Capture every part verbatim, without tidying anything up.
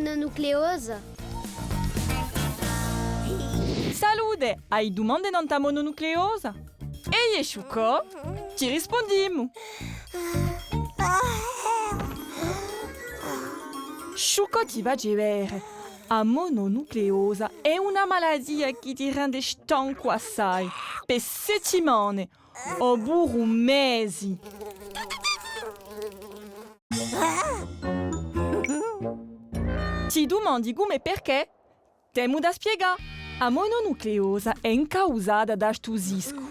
mononucleosa. Salute! Ai dumande nant'à a mononucleosa? Eiu è Sciuccò ti rispundimu. Sciuccò ti face vede, a mononucleosa hè una malatia chì ti rende stancu assai, per settimane, o puru mesi. Ti dumandi cumu è perchè? T'emu da spiegà. A mononucleosa hè incausata da stu siscu.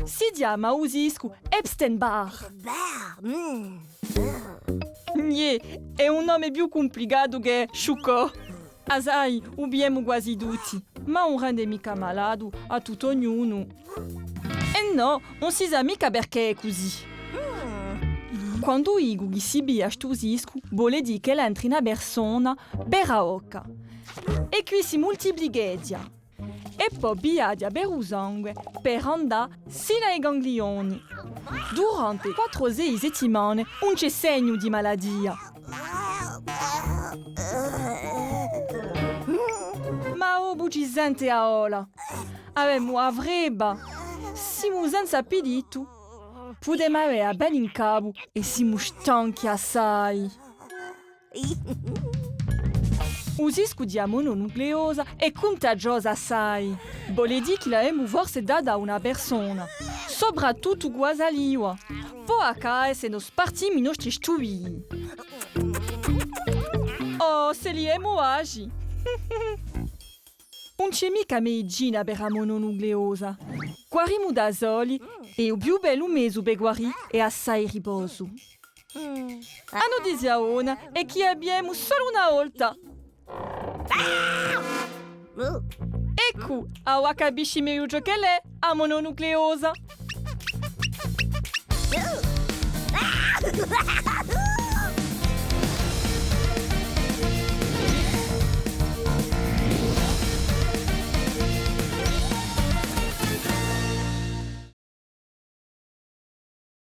Si chjama u siscu Epstein-Barr. Epstein-Barr, mm. Iè, hè un nome più cumplicatu chè Sciuccò. A sai, u pigliemu guasi tutti, ma ùn rende micca malatu à tuttu ognunu. È nò, ùn si sà micca perchè hè cusì. Quandu dicu chì si piglia stu siscu, vole dì ch'ellu entre in una persona per a bocca. È quì si multiplicheghja. È po viaghja per u sangue per andà sinu à i ganglioni. Durante quattru o sei settimane ùn ci hè segnu di malatia. Ma dopu ci sente a gola. Avemu a frebba. Simu senza appititu. Pudemu avè a pena in capu è simu stanchi assai. U siscu di a mononucleosa hè cuntagiosa assai. Vole dì chì l'avemu forse data à una persona, soprattuttu cù a saliva. Pò accade s'è no spartimu i nostri stuvigli. O s'è liemu basgi. Ùn ci hè micca medicina per a mononucleosa. Guarimu da soli, è u più bellu mezu per guarì hè assai riposu. A nutizia bona hè chì a pigliemu solu una volta. Eccu, avà capisci megliu ciò ch'ella hè a mononucleosa.